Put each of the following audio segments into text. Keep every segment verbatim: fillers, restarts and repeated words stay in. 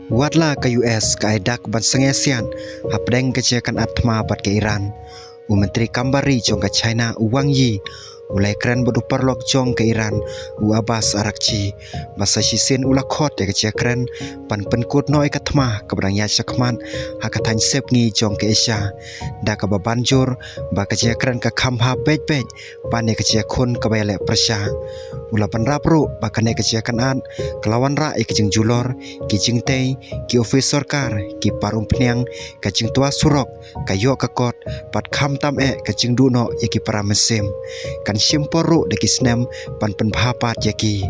Watla ka U S ka ai dak ban sangeh siat hapdeng ka jingïakynad thma bad ka Iran, u Myntri Kam Bar Ri jong ka China, u Wang Yi, u la ïakren bad u paralok jong ka Iran, u Abbas Araghchi, ba sa shisien u la khot ïa ka jingïakren ban pynkut noh ïa ka thma kaba dang ïaid shakhmat ha ka thaiñ sepngi jong ka Asia, da kaba ban jur ba ka jingïakren ka kham bha beit beit ban ïa ka jingïakhun kaba ïaleh pyrshah. U la bynrap ruh ba kane ka jingïakynad ka la wanrah ïa ka jingjulor, ki jingtei, ki ophis sorkar, ki par umphniang, ka jingtwa surok, ka ïoh ka kot, bad khamtam eh ka jingduh noh ïa ki para mynsiem. Kan shim por ruh da ki snem ban pynbha pat ïa ki.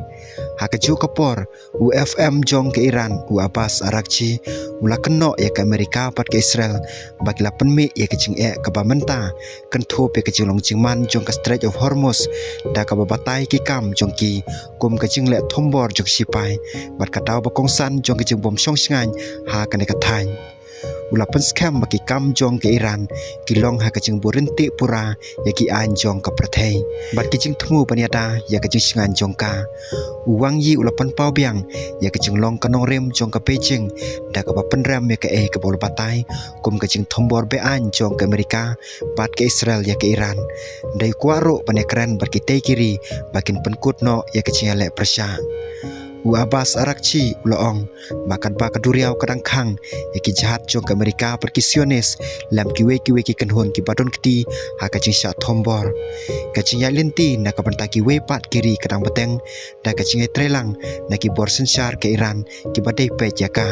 Ha kajuh ka por, u F M jong ka Iran, u Abbas Araghchi, u la kynnoh ïa ka Amerika bad ka Israel ba ki la pynmih ïa ka jingeh kaba mynta, kynthup ïa ka jinglong jingman jong ka Strait of Hormuz, da kaba batai ki kam jong ki kum ka jingleh thombor jong ki shipai bad ka daw ba kongsan jong ka jingbym shong shngaiñ ha kane ka thaiñ. U la pynskhem ba ki kam jong ka Iran ki long ha ka jingbuh ryntih pura ïa ki aiñ jong ka pyrthei bad ki jingthmu ban ïada ïa ka jingshngaiñ jong ka. U Wang Yi u la pynpaw biang ïa ka jinglong ka nongrim jong ka Beijing, da kaba pynrem ïa kaei kaba u la batai kum ka jingthombor be-aiñ jong ka Amerika bad ka Israel ïa ka Iran. Da u kwah ruh ban ïakren bad kitei ki ri ba kin pynkut noh ïa ka jingïaleh pyrshah. U Abbas Araghchi u la ong ba katba ka duriaw ka dang khang ïa ki jahaj jong ka Amerika bad ki Zionis lem kiwei kiwei ki kynhun kiba don kti ha ka jingshah thombor, ka jingïaid lynti na ka bynta kiwei pat ki ri ka dang bteng da ka jingïatreilang na ki bor synshar ka Iran kiba dei peit ïa ka.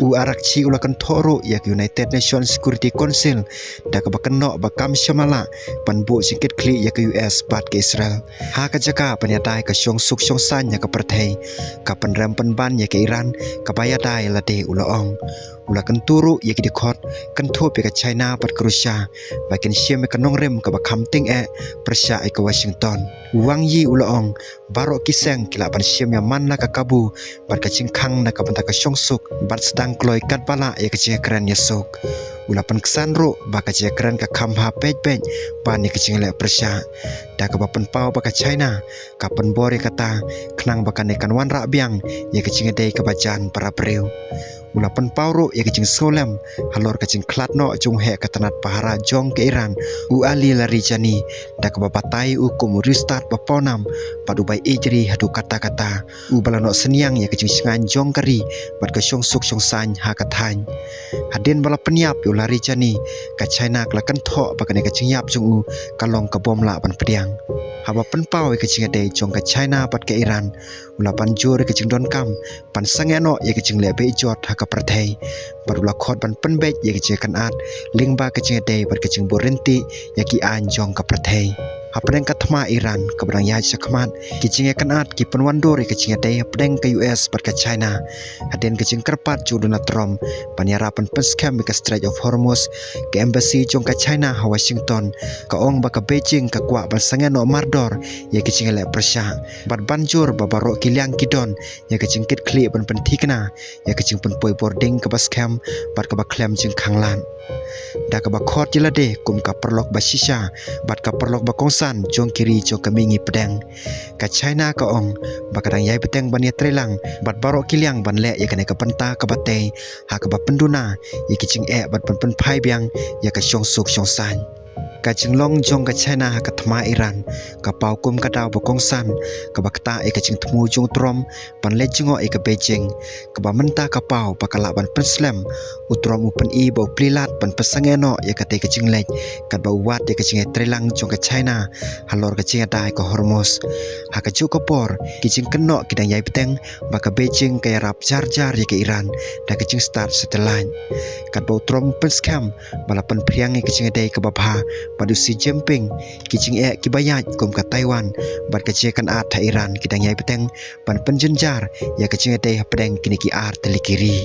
U Araghchi u la kynthoh ruh ïa ka United Nations Security Council, da kaba kynnoh ba kam shym la lah ban buh jingkitkhlieh ïa ka U S bad ka Israel ha ka jaka ban ïada ïa ka shongsuk shongsaiñ ïa ka pyrthei, ka pynrem pynban ïa ka Iran kaba ïada ïa lade, u la ong. U la kyntu ruh ïa ki dkhot kynthup ïa ka China bad ka Russia ba kin shim ïa ka nongrim kaba kham tyngeh pyrshah ïa ka Washington. U Wang Yi u la ong, baroh ki seng ki lah ban shim ïa man la ka kabu bad ka jingkhang na ka bynta ka shongsuk bad sdang kloi katba lah ïa ka jingïakren ïasuk. U la pynksan ruh ba ka jingïakren ka kham bha beit beit ban ïa ka jingïaleh pyrshah, da kaba pynpaw ba ka China ka pynbor ïa kata khnang ba kane kan wanrah biang ïa ka jingïadei kaba jan para briew. U la pynpaw ruh ïa ka jingsngewlem halor ka jingkhlad noh jong u heh ka tnat pahara jong ka Iran, u Ali Larijani, da kaba batai u kum u riewstad ba pawnam bad uba ïeit ri haduh katta katta, uba la noh synñiang ïa ka jingshngaiñ jong ka ri bad ka shongsuk shongsaiñ ha ka thaiñ. Hadien ba la pynïap ïa u Larijani, ka China ka la kynthoh ba kane ka jingïap jong u ka long ka bym lah ban pdiang. Haba pynpaw ïa ka jingïadei jong ka China bad ka Iran, u la ban jur ïa ka jingdonkam ban sangeh noh ïa ka jingleh bejot ha ka pyrthei bad u la khot ban pynbeit ïa ka jingïakynad lyngba ka jingïadei bad ka jingbuh ryntih ïa ki aiñ jong ka pyrthei. Hapdeng ka thma Iran kaba dang ïaid shakhmat, ki jingïakynad ki pynwandur ïa ka jingïadei hapdeng ka U S bad ka China. Hadien ka jingkyrpad jong u Donald Trump ban ïarap ban pynskhem ïa ka Strait of Hormuz, ka embassy jong ka China ha Washington ka ong ba ka Beijing ka kwah ban sangeh noh mardor ïa ka jingïaleh pyrshah bad ban jur ba baroh ki liang ki don ïa ka jingkitkhlieh ban pynthikna ïa ka jingpynpoi bording kaba skhem bad kaba khlem jingkhanglad, da kaba khot ïa lade kum ka paralok ba shisha bad ka paralok ba kongsan jong ki ri jong ka mihngi pdeng. Ka China ka ong ba ka dang ïai bteng ban ïatreilang bad baroh ki liang ban leh ïa kane ka bynta kaba tei ha kaba pynduna ïa ki jingeh bad ban pynphai biang ïa ka shongsuk shongsaiñ. Ka jinglong jong ka China ha ka thma Iran ka paw kum ka daw ba kongsan kaba ktah ïa ka jingthmu jong u Trump ban leit jngoh ïa ka Beijing, kaba mynta ka paw ba ka lah ban pynslem. U Trump u pyni ba u plie lad ban pynsangeh noh ïa katei ka jingleit katba u wad ïa ka jingïatreilang jong ka China halor ka jingïada ïa ka Hormuz. Ha kajuh ka por, ki jingkynnoh ki dang ïai bteng ba ka Beijing ka ïarap jar jar ïa ka Iran da ka jingstad satellite, katba u Trump u pynskhem ba la pynphriang ïa ka jingïadei kaba bha bad u Xi Jinping. Ki jingeh kiba ïaid kum ka Taiwan bad ka jingïakynad ha Iran ki dang ïai bteng ban pynjynjar ïa ka jingïadei hapdeng kine ki ar tylli ki ri.